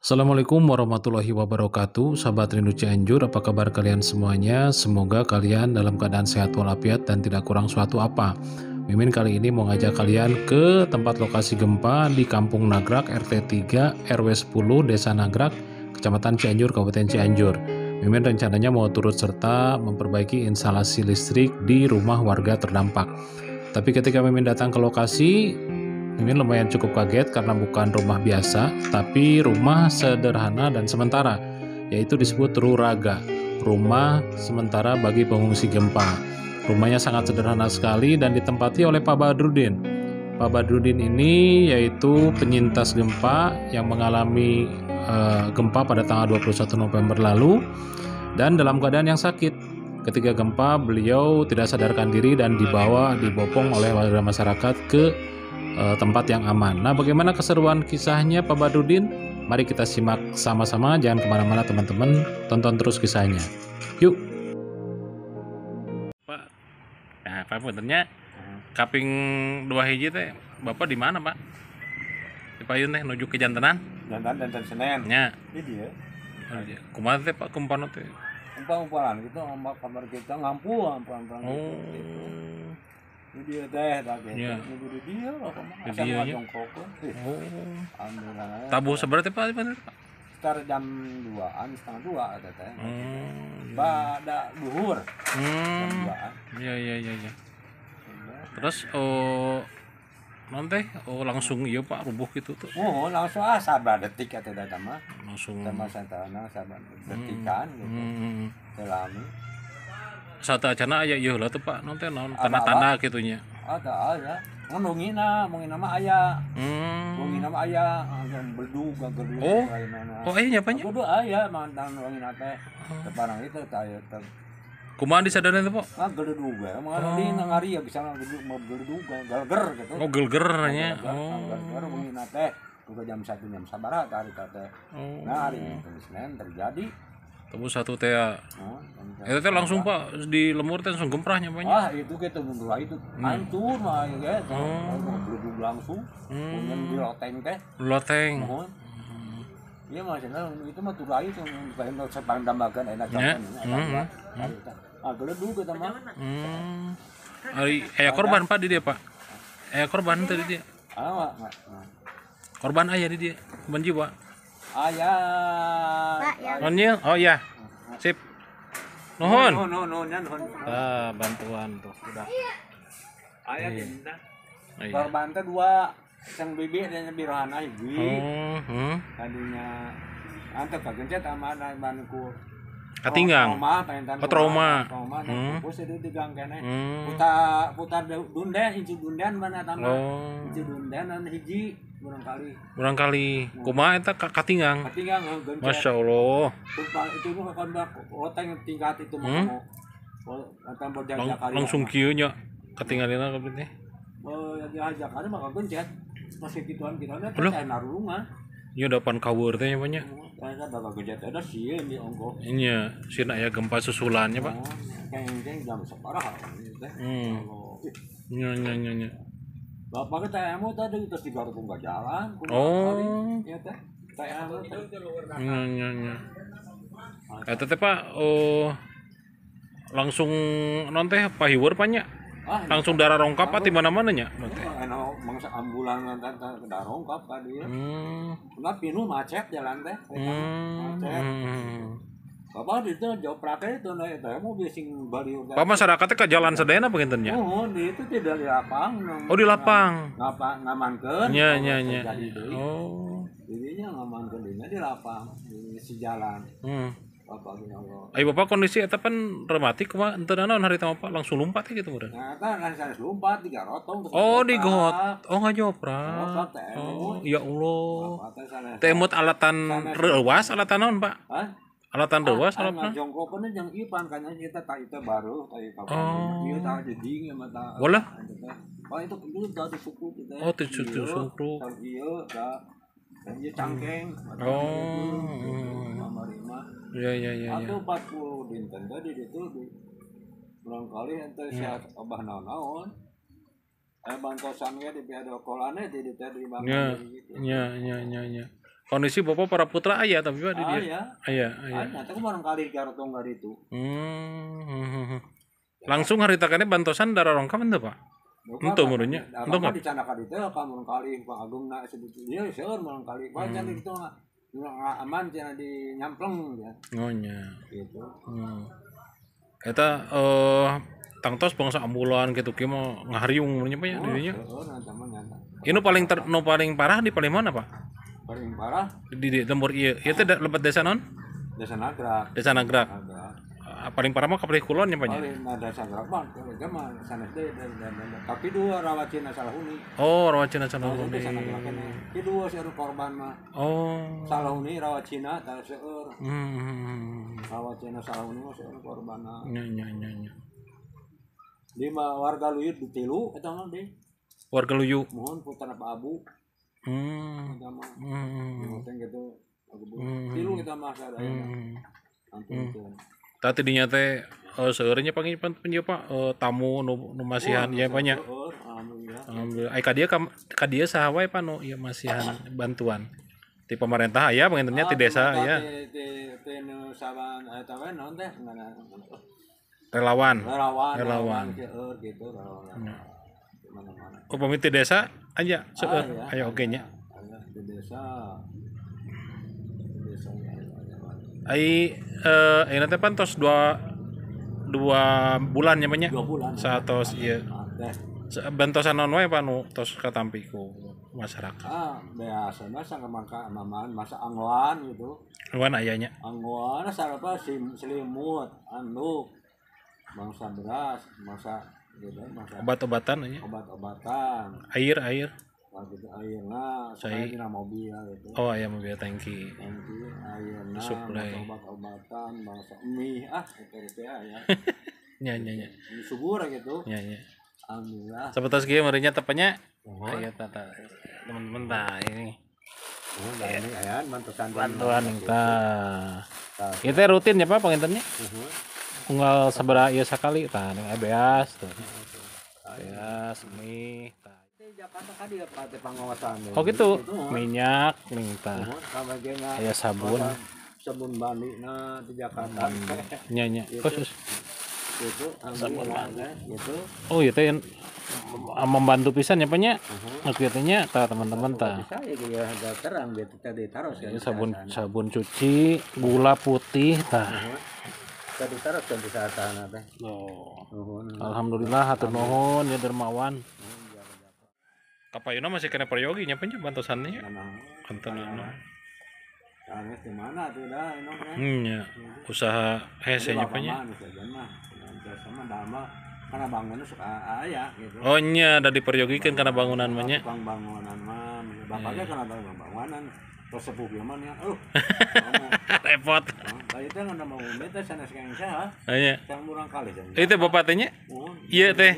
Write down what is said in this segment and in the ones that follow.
Assalamualaikum warahmatullahi wabarakatuh. Sahabat Rindu Cianjur, apa kabar kalian semuanya? Semoga kalian dalam keadaan sehat walafiat dan tidak kurang suatu apa. Mimin kali ini mau ngajak kalian ke tempat lokasi gempa di Kampung Nagrak, RT 3 RW 10, Desa Nagrak, Kecamatan Cianjur, Kabupaten Cianjur. Mimin rencananya mau turut serta memperbaiki instalasi listrik di rumah warga terdampak. Tapi ketika Mimin datang ke lokasi, Mimin lumayan cukup kaget karena bukan rumah biasa, tapi rumah sederhana dan sementara, yaitu disebut Ruraga, rumah sementara bagi pengungsi gempa. Rumahnya sangat sederhana sekali dan ditempati oleh Pak Badrudin. Pak Badrudin ini yaitu penyintas gempa yang mengalami gempa pada tanggal 21 November lalu dan dalam keadaan yang sakit. Ketika gempa, beliau tidak sadarkan diri dan dibawa, dibopong oleh warga masyarakat ke tempat yang aman. Nah, bagaimana keseruan kisahnya Pak Badrudin? Mari kita simak sama-sama, jangan kemana-mana teman-teman, tonton terus kisahnya. Yuk. Pak, nah, Pak puntennya kaping 2 hiji teh Bapak di mana, Pak? Di payun teh nuju ke Jantenan? Jantan dan Senen. Nya. Ini dia. Oh, iya. Kumaha teh Pak kumpano teh? Umpal-umpalan gitu, ombak kamar kita ngampu, ampun-ampun Oh. gitu. Ini dia teh, tak gitu. Iya. Ini di dia lah, kemana? Di Asal dia, nya. jongkok. Oh. Alhamdulillah. Tabuh seberapa teh Pak? Pak? Sekitar jam 2-an, setengah 2 ada teh. Hmm. Pada duhur. Jam 2-an. Iya. Terus oh nanti oh langsung iya Pak rubuh gitu tuh. Oh, langsung sabar detik atau datang mah. Langsung sama santana sabar detikan gitu. Selami. Satu acana aya ieu lah tuh Pak, nanti naon tanda-tanda gitu nya. Ada aya. Ngundungina, mungkin nama aya. Mungkin nama aya, beldug gagedug. Oh. Oh, aya nya Pak nya? Kudu aya mantan wangina teh. Teparang itu teh aya teh. Kumaha disadarna teh, Pak? Ah, geledug we. Mah di ngari ya bisa geledug mau geledug gelger gitu. Oh, gelger nya. Oh, gelger mungkin teh. Kudu jam 1 jam sabaraha hari teh. Nah, hari Senin terjadi tebus satu teh. Itu teh langsung Pak di lemur teh langsung gemprahnya Pak. Wah, itu gitu mundur itu hancur mah ya gitu. Geledug langsung. Kemudian di loteng teh. Loteng. Iya mah cenah itu mah turai itu paling sepang dambakan enak kan. Ah, geledug eta mah. Ari aya korban Pak di dia Pak. Aya korban teh di dia. Ah, korban aya di dia, korban jiwa. Aya. Nonyil? Oh iya. Sip. Nuhun. Nuhun, nuhun. Ah, bantuan tuh udah. Aya tinta. Korban teh 2, sang bibi dan birohana hiji. Tadinya antep kagencet sama banku. Katinggang. Trauma, oh, trauma. Trauma, pupus itu di gang keneh. Putar putar dunden, hiji dunden mana tambah. Hiji dunden dan hiji barangkali. Barangkali. Kumaha eta katinggang? Katinggang gencet. Masya Allah. Itu mah kan loteng tingkat itu mah. Langsung kieu nya katinggalina kabeh teh. Oh, ya jakana mah gencet. Masih kituan kitana teh narulungan. Nya depan kawur teh nya nya. Saya bakal gencet ada sieun di ongkoh. Nya, sieun aya gempa susulannya, Pak. Kengeng jam sabaraha teh. Nya nya nya. Bapak kita emu tadi terus digaruk nggak jalan. Oh. Iya teh. Teh emu. Nya nya nya. Eta teh Pak, oh langsung non teh pahiwur Pak nya. Langsung darah rongkap Pak di mana-mana nya? Anu mangsa ambulan ngantar darah rongkap tadi ya. Nah, pinuh macet jalan teh. Macet. Bapak itu jopraknya itu nah eta mobil sing bali. Pak masyarakatnya ke jalan sadayana panginten nya? Oh, di itu tidak di lapang. Oh, di lapang. Ngapa ngamankeun. Nya nya nya. Oh. Dirinya ngamankeun dirinya di lapang, di si jalan. Bapak Allah. Ayo Bapak kondisi eta pan rematik kumaha henteu naon harita mah Pak langsung lompat gitu meureun. Nah, eta langsung lompat digarotong. Oh, digot. Oh, ngajoprak. Oh, ya Allah. Teh emut alatan reuas alatan naon, Pak? Hah? Alatan reuas alatan. Jongkokeun jeung ipan kan kita tak itu baru tadi kapan. Ieu tah jeding mah tah. Walah. Oh, itu dulu tah disuku kita. Oh, disuku. Ieu tah ieu cangkeng. Oh. Iya iya iya. Atau 40 dinten tadi itu di barangkali ente sehat abah naon-naon. Bantosan ge di pihak kolane di teh di bang. Nya nya nya nya. Kondisi bapak para putra aya tapi Pak di dieu. Aya. Aya, aya. Aya teh barang kali garotong ka ditu. Langsung harita kene bantosan dararongkap henteu Pak? Henteu meureunnya. Henteu mah dicana ka ditu ka murang kali Pak Agungna sebut ieu seueur murang kali. Bae cenah ditu aman cenah di nyampleng ya. Oh nya. Gitu. Eta tangtos bangsa ambulan gitu kieu mah ngahariung meureunnya Pak ya di dinya. Heeh, mah nyata. Ini paling parah di paling mana Pak? Paling parah di lembur ieu. Ieu teh lebet desa naon? Desa Nagrak. Desa Nagrak. Paling parah mah ka Palih Kulon nya Pak nya. Paling desa Nagrak mah mah sanes deui tapi dua Rawacina Salahuni. Oh, Rawacina Salahuni. Desa Nagrak keneh. Ki dua seueur korban mah. Oh. Salahuni Rawacina tah seueur. Rawacina Salahuni mah seueur korbanna. Nya nya nya nya. Lima warga Luyu di tilu eta mah deui. Warga Luyu. Mohon putra Pak Abu. Eta mah. Gitu. Tilu kita mah sadayana. Antunkeun. Tadi dinya teh seueur nya panggil penjieu Pak tamu nu masihan ieu Pak nya. Alhamdulillah. Alhamdulillah. Ai ka dieu ka dieu saha wae Pak nu ieu masihan bantuan? Di pemerintah aya pangintennya di desa aya. Ti nu saban eta we naon teh relawan. Relawan gitu relawan. Mana-mana. Upami ti desa aya seueur aya oge nya. Aya di desa. Ai ayeuna teh pan tos 2 bulan nya Pak nya. 2 bulan. Saatos ieu. Bantosan naon wae Pak nu tos katampi ku masyarakat. Biasana sangka maman masa anggoan gitu. Anggoan aya nya. Anggoan sarapa selimut, anduk, bangsa beras, bangsa gitu, bangsa obat-obatan nya. Obat-obatan. Air. Gitu airna, saya dina mobil gitu. Oh, aya mobil tangki. Tangki airna, suplai obat-obatan, bangsa mie, itu ya. Nya nya nya. Mie subur gitu. Nya nya. Alhamdulillah. Sapertos kieu meureunnya tepanya. Aya tata teman-teman tah ini. Oh, ini aya bantuan bantuan tah. Ieu teh rutin ya Pak pangintennya? Unggal sabaraha ieu sakali tah ning beas tuh. Beas, mie tah. Jakarta kan dia pakai pengawasan. Oh gitu. Minyak ning tah. Aya sabun. Sabun mandi na di Jakarta. Nya nya. Khusus. Gitu, sabun mandi gitu. Oh iya teh membantu pisan ya Pak nya. Kieu nya tah teman-teman tah. Bisa ya ada terang gitu tadi taruh ya. Sabun cuci, gula putih tah. Tadi taruh kan di sana teh. Oh. Alhamdulillah hatur nuhun ya dermawan. Kapayuna masih kena peryogi nya pan bantosannya. Kantenan. Anu di mana tuh dah nya. Usaha hese nya pan nya. Sama dama karena bangunnya suka aya gitu. Oh nya da diperyogikeun kana bangunan mah nya. Tukang bangunan mah bapaknya kana bangunan terus sepuh ieu mah nya. Repot. Tadi teh ngan mau teh sanes kang saha? Nya. Sang murang kali cenah. Ieu teh bapak teh nya? Ieu teh.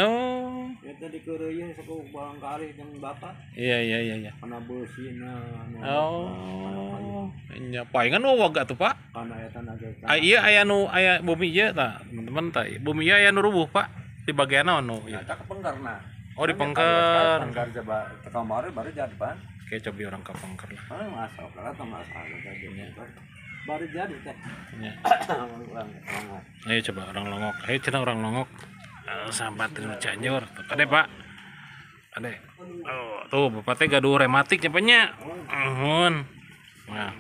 Oh. Ieu teh dikeureuyeun sakuh barang kali jeung bapak. Iya. Kana beusina. Oh. Nya paingan wawag atuh Pak. Kana eta na ge. Ah ieu aya nu aya bumi ieu tah, teman-teman tah. Bumi ieu aya nu rubuh Pak. Di bagian naon nu ieu? Eta kepengkerna. Oh di pengker. Pengker coba teka kamari baru jadi pan. Kayak coba orang ke pengker lah. Oh, masuk lah atau masalah tadi. Baru jadi teh. Ya. Ayo coba orang Longok. Ayo cenah orang Longok. Sahabat Rindu Cianjur. Ade Pak. Ade. Oh, tuh bapak teh gaduh rematik nya nya. Nuhun. Nah.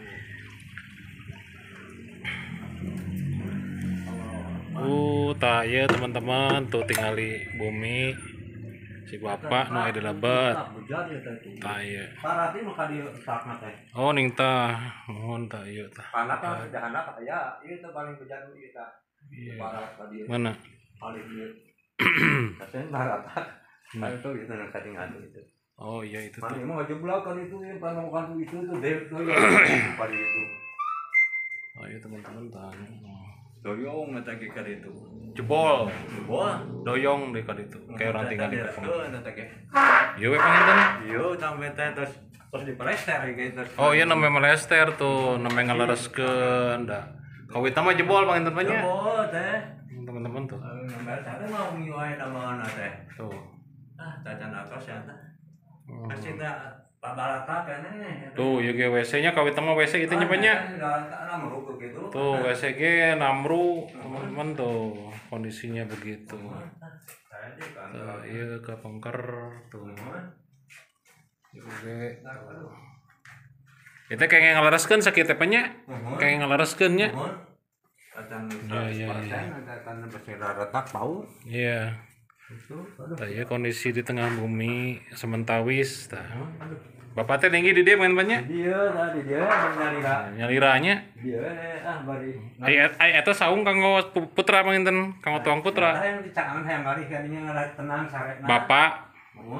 Tah ieu teman-teman tuh tingali bumi si bapak nu aya di lebet. Tah ieu. Parati nu ka dieu sakna teh. Oh ning tah, nuhun tah ieu tah. Panak tah jahanna aya, ieu teh paling bejan ieu tah. Parah ka dieu. Mana? Paling ieu. Kasen baratak. Itu gitu nu katingali itu. Oh iya itu tuh. Mana mah jeblak kan itu yang panokan itu tuh deh tuh ya paling itu. Oh iya teman-teman tah. Doyong eta ge ka ditu. Jebol. Jebol. Doyong deh ka ditu. Kayak orang tinggal di pengker. Eta ge. Ieu we panginten. Ieu sampe teh terus dipelester gitu. Oh iya namanya melester tuh, namanya ngalereskeun da. Kawita mah jebol panginten mah nya. Jebol teh. Teman-teman tuh. Sare mau ngiwae nama teh. Tuh. Ah, cacan atos ya teh. Kasih teh Pabalata keneh. Tuh, ieu ge WC-nya kawit mah WC itu nya nya. Tuh, WC ge namru, teman-teman tuh kondisinya begitu. Tuh, ieu kapengker tuh. Ieu ge. Itu kayak ngalereskeun sakieu teh nya. Kayak ngalereskeun nya. Ya. Iya. Tah ieu kondisi di tengah bumi sementawis tah. Bapak teh tinggi di dieu main banyak? Di dieu tah di dieu nyalira. Nyaliranya? Dieu ah bari. Ai eta saung kanggo putra panginten, kanggo tuang putra. Hayang dicangan hayang ngalih ka dinya ngarah tenang sarena. Bapak.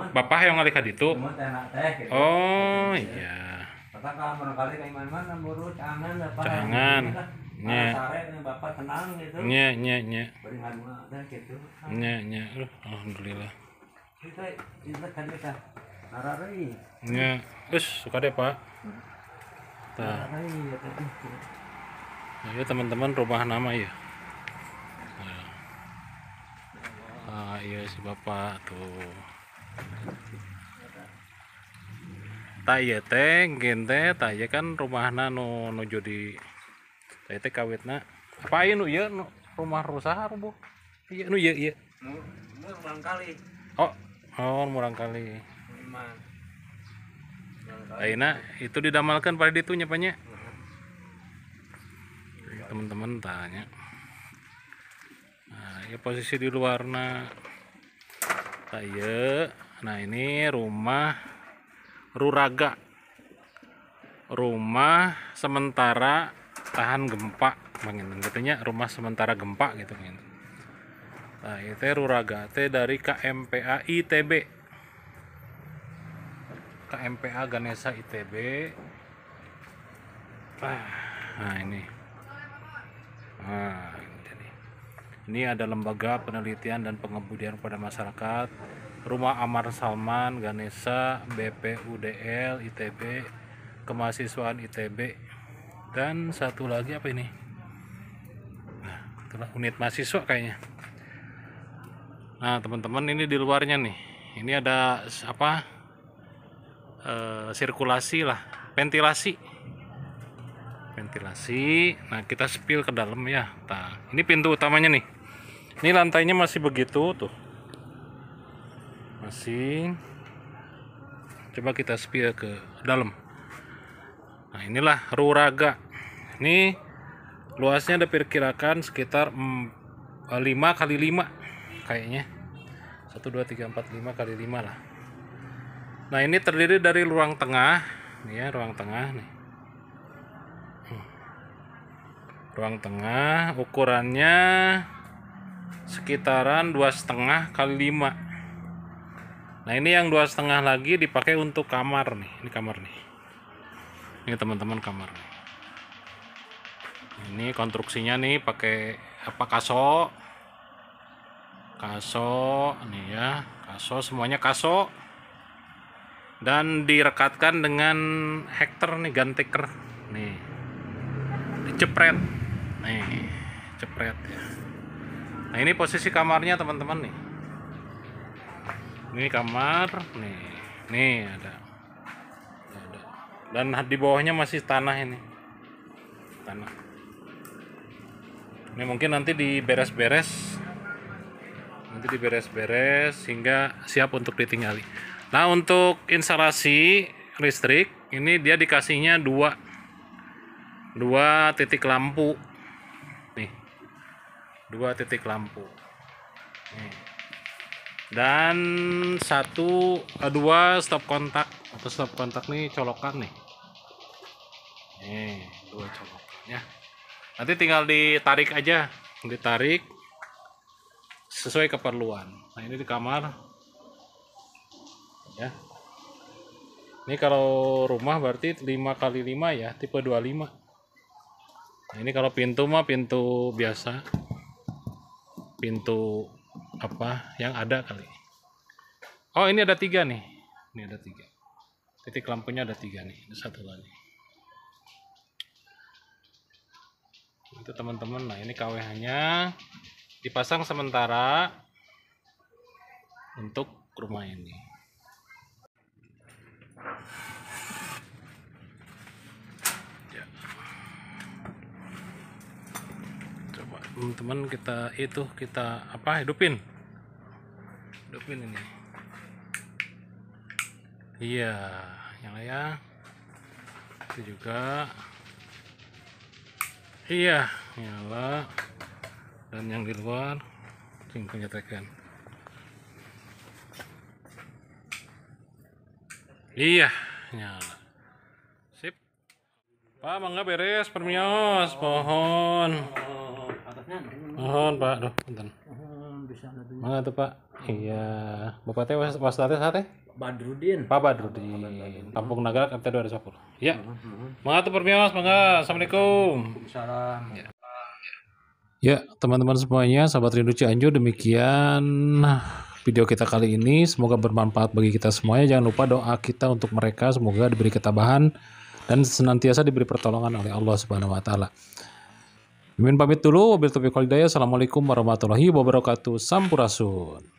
Bapak hayang ngalih ka ditu. Teh gitu. Oh iya. Bapak ka mun kali ka iman-iman buru cangan bapak. Cangan. Nya. Sare bapak tenang gitu. Nya nya nya. Bari ngadua teh gitu. Nya nya. Alhamdulillah. Kita kan kita nararei. Nya. Terus suka deh, Pak. Tah. Nah, ya teman-teman rumah nama ya. Nah, iya si bapak tuh. Tah ieu teh gente tah ieu kan rumahna nu nuju di tah ieu teh kawitna. Apa ieu nu ieu nu rumah rusak rubuh? Ieu nu ieu ieu. Nu murangkali. Oh, oh murangkali. Ayeuna itu didamalkan pada ditu nya nya. Teman-teman tanya. Nah, ya posisi di luarna. Tah ieu. Nah, ini rumah Ruraga. Rumah sementara tahan gempa, panginten katanya rumah sementara gempa gitu panginten. Nah, itu Ruraga teh dari KMPA ITB. KMPA Ganesha ITB. Nah, ini. Nah, ini. Ini ada lembaga penelitian dan pengebudian pada masyarakat, Rumah Amar Salman, Ganesha, BPUDL, ITB, Kemahasiswaan ITB, dan satu lagi apa ini? Nah, itulah unit mahasiswa kayaknya. Nah, teman-teman ini di luarnya nih. Ini ada apa? Sirkulasi lah, ventilasi. Ventilasi. Nah, kita spill ke dalam ya. Nah, ini pintu utamanya nih. Ini lantainya masih begitu tuh. Masih. Coba kita spill ke dalam. Nah, inilah Ruraga. Ini luasnya diperkirakan sekitar 5 kali 5 kayaknya. 1 2 3 4 5 kali 5 lah. Nah, ini terdiri dari ruang tengah, nih ya, ruang tengah nih. Ruang tengah ukurannya sekitaran 2,5 kali 5. Nah, ini yang 2,5 lagi dipakai untuk kamar nih. Ini kamar nih. Ini teman-teman kamar nih. Ini konstruksinya nih pakai apa, kaso. Kaso nih ya, kaso semuanya kaso. Dan direkatkan dengan hekter nih, gantiker nih. Dicepret. Nih, cepret ya. Nah, ini posisi kamarnya teman-teman nih. Ini kamar nih. Nih ada. Ada. Dan di bawahnya masih tanah ini. Tanah. Ini mungkin nanti diberes-beres. Nanti diberes-beres hingga siap untuk ditinggali. Nah, untuk instalasi listrik ini dia dikasihnya dua titik lampu nih, 2 titik lampu nih. Dan 2 stop kontak atau stop kontak nih colokan nih, nih 2 colokan ya. Nanti tinggal ditarik aja, ditarik sesuai keperluan. Nah, ini di kamar ya. Ini kalau rumah berarti 5 kali 5 ya, tipe 25. Nah, ini kalau pintu mah pintu biasa. Pintu apa yang ada kali. Oh, ini ada 3 nih. Ini ada 3. Titik lampunya ada 3 nih. Ini satu lagi. Itu teman-teman. Nah, ini KWH-nya dipasang sementara untuk rumah ini. Teman-teman, kita itu kita apa, hidupin. Hidupin ini. Iya, nyala ya. Itu juga. Iya, nyala. Dan yang di luar sing penyetekan. Iya, nyala. Sip. Pak, mangga beres permios, pohon. Mohon, Pak. Duh, punten. Mangga tuh, Pak. Iya. Bapak teh wasta teh sate? Badrudin. Pak Badrudin. Kampung Nagrak RT 210. Ya. Mangga tuh permios, mangga. Assalamualaikum. Waalaikumsalam. Ya. Ya, teman-teman semuanya, sahabat Rindu Cianjur, demikian video kita kali ini. Semoga bermanfaat bagi kita semuanya. Jangan lupa doa kita untuk mereka, semoga diberi ketabahan dan senantiasa diberi pertolongan oleh Allah Subhanahu wa taala. Mimin pamit dulu, wabillahi taufiq wal hidayah. Assalamualaikum warahmatullahi wabarakatuh. Sampurasun.